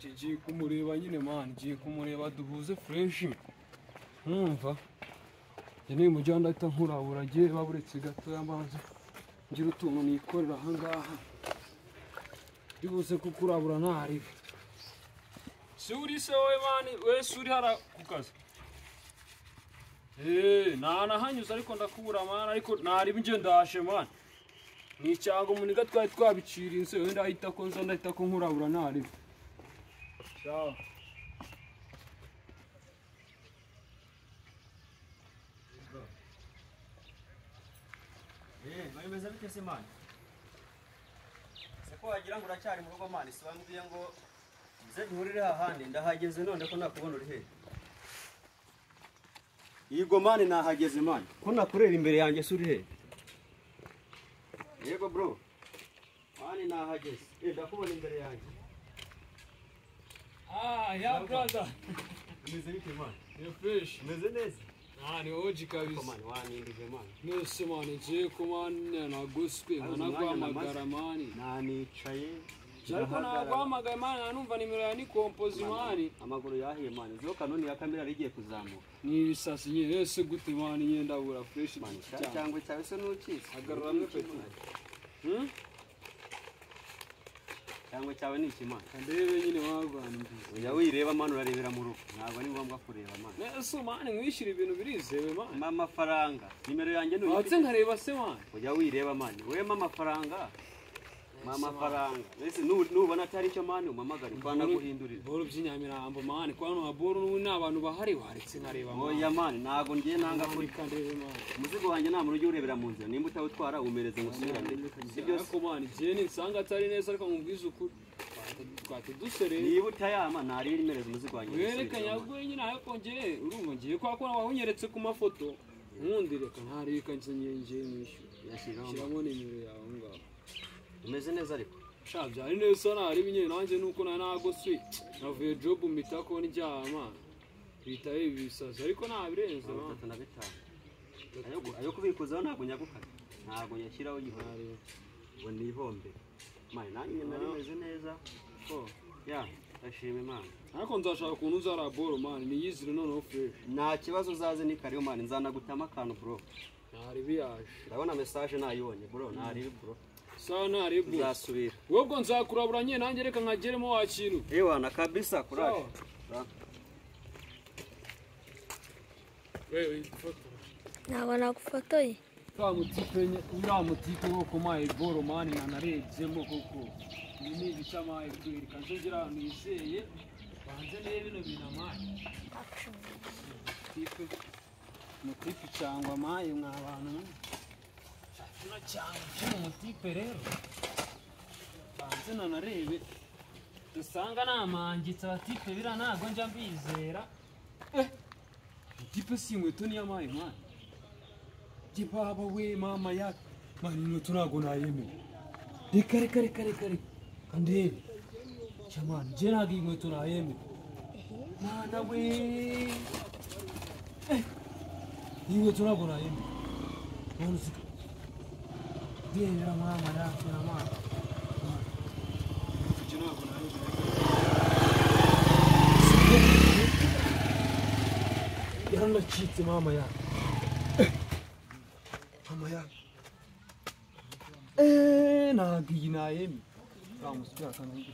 Ngiye kumureba nyine man, ngiye kumureba duhuze fresh. Nkumva njye ni mujya ndahita nkurabura agiye baburetse gato y'amazi ngira utuntu nikorera aha ngaha ndibuze kukurabura ntaribe. Si uri se wowe man, wese uri hara ku kazi. Nahanyuze ariko ndakubura man, ariko naribe nje ndashe man. Ni icyago muniga twari twabicirinze wenda ahita ko nza ndahita ko nkurabura ntaribe. Ciao. Bimeze bite se man? Se ko wagira ngo uracyari mu rugo man, si bambwiye ngo nze duhurire hahandi, ndahageze none ko nakubona uri he? Yego man, nahageze man. Ko nakureba imbere yanjye se uri he? Yego bro. Man nahageze. Ndakubona imbere yanjye. Ah, yeah brother. Bimeze bite man? Ni fresh. Bimeze neza. Ni oji kabisa. Man, wanindije man. Nose man, ngiye kumana naguswe nkanaguhamagara man. Nanicaye. Ariko naguhamagaye man, nanumva nimero ya ni compose man. Amaguru yahiye man. Zo kanoni ya kamera rigiye kuzamuka. Ni ibisasi nyine ese gute man, nyenda bura fresh man. Cyangwa cyawe se nukize. Hagarara mwe petit. Cyangwa cyawe ni iki man? Ndebe nyine wagwana mbizi. Oya wireba man, urarebera mu rugo. Ntabwo ari ngombwa kureba man. Nese man, mwishyira ibintu birizewe man. Mama amafaranga. Nimero yanjye ni Watse nkareba se man. Oya wireba man. Wewe mama amafaranga. Mama amafaranga. Ese nubona atari cyo man umamagare kwa naguhindurira. Boro by'inyamirambo man, kwa no boro n'ubu n'abantu bahari waretse nkareba man. Oya man, ntago ngiye nanga kuri kandebe man. Umuzigo wanjye nta muntu ujye urebera mu nzira. Nimba utawutwara umereze ngusubirane. Sibyo ko man, ngiye nsanga atari neza ariko nkubwiza ukuri. Twatudusere. Niba utayama narira imereze umuzigo wanjye. Wereka nyagwe nyine ariko ngiye urumva ngiye kwa ko wawunyeretse ku mafoto. Nkundi reka ntarika ngiye mwishyura. Shyiramo nimero yawe ngaho. Umeze neza ariko. Sha byari neza nari binye nanjye nuko nagoswe. Navuye job mitako ndyama. Bitaye ibisazi ariko nabirenze man. 35. Ayo kubikuzaho ntabwo nyagukata. Ntabwo nyashyiraho yihore. Ngo nihombe. Man nanjye nari meze neza. Ko ya ndashima Imana. Ariko nzashaka ukuntu uzara boro man, niyizire noneho fresh. Nta kibazo uzaze ni kariyo man, nzanagutama akantu bro. Ntari biyaje. Ndabona message nayibonye bro, ntari bro. Sawa ntari bro. Nzasubira. Webwo nzakurabura nye nanjye reka nkageremo wa kintu. Ewana kabisa kuraje. Wewe ifoto. Ntabwo nagufotoye. Mutipe uriya mutipe wo kumaye boro man nanarebyemo koko. Ibi ni ibice amaye kwereka nzongera ahantu nizeye banze nibe bino bintu amaye. Mutipe cyangwa amaye mwa bantu. Kino cyangwa kino mutipe rero. Banze nanarebe dusanga namangitse abatipe bira ntago njya mbizera. Mutipe si inkweto ni amaye man. Baba we mama ya man inkweto ntago nayemera. Reka reka reka reka reka kandebe chamani je ntago inkweto nayemera. Mana we inkweto ntago nayemera. None sika ndebera mama yake na mama. Je ntago nayemera. Yaranacitse mama yake. Mama yake. Ntabwo iyi nayemera. Uramusubira kandi.